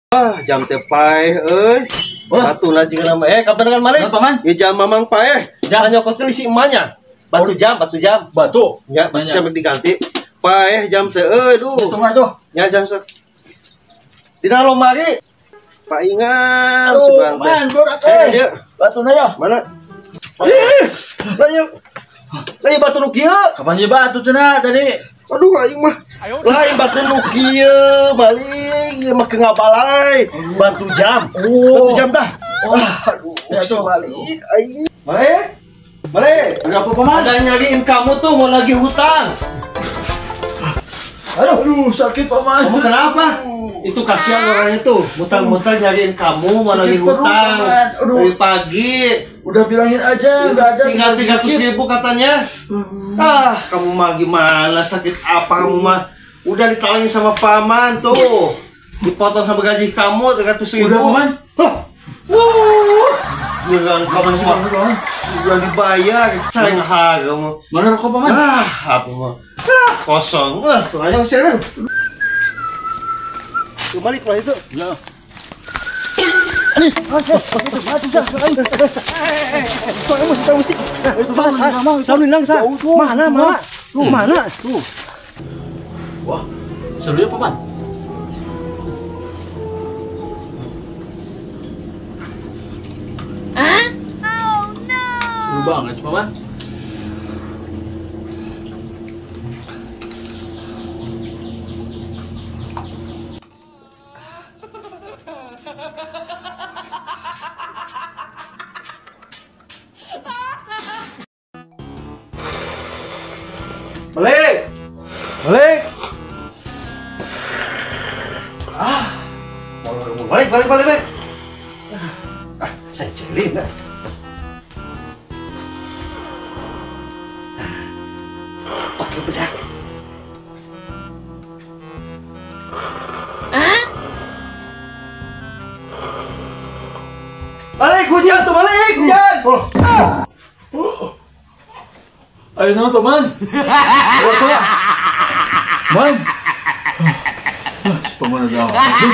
Ah, jam teh paeh euy. Batu lah juga nama kapan kan Malik? Paman? Ya jam mamang paeh. Jam. Nyokotkeun si emaknya. Batu jam, batu jam. Batu. Ya, batu jam diganti. Paeh jam teh euy duh. Itu mah tuh. Ya jam sok. Dina lomari. Pak Ingan sugan teh. Man, berat euy. Batuna ya. Mana? Ih, lah ieu batu nu kieu. Kapan ieu batu cenah tadi? Aduh aing mah. Lain batu nu kieu, balik ieu mah ke ngabalai. Batu jam. Oh. Batu jam tah. Oh. Aduh, Ya, si tuh. balik aing. Malik. Malik. Ada apa paman? Ada nyariin kamu tuh mau lagi hutang. Aduh, Aduh, sakit paman. kamu kenapa? Itu kasihan orang itu, muter-muter nyariin kamu mau Sakit lagi perut, hutang. Paman. Aduh. Dari pagi. Udah bilangin aja, enggak ada. Tinggal 300.000 katanya. Ah, kamu mah gimana? Sakit apa kamu mah? Udah ditalangin sama paman tuh. Dipotong sama gaji kamu 300.000. Udah, paman. Hah? Wuh. Giliran kamu mah udah dibayar. Cenghar kamu. Mana rokok paman? Ah, apa mah? Ah, kosong. Ah, tuh aja sekarang. Tuh balik lah itu. Ya. Mana? Mana? Tuh. Wah, seru ya paman. Ah? Oh no. Seru banget paman. Balik. Balik. Ah. Balik, balik, balik, balik. Ah, saya celin dah. Pakai bedak. Ah? Balik hujan tuh, balik hujan. Oh. Ayo nama paman. Bapak. Man. Si paman ada apa sih?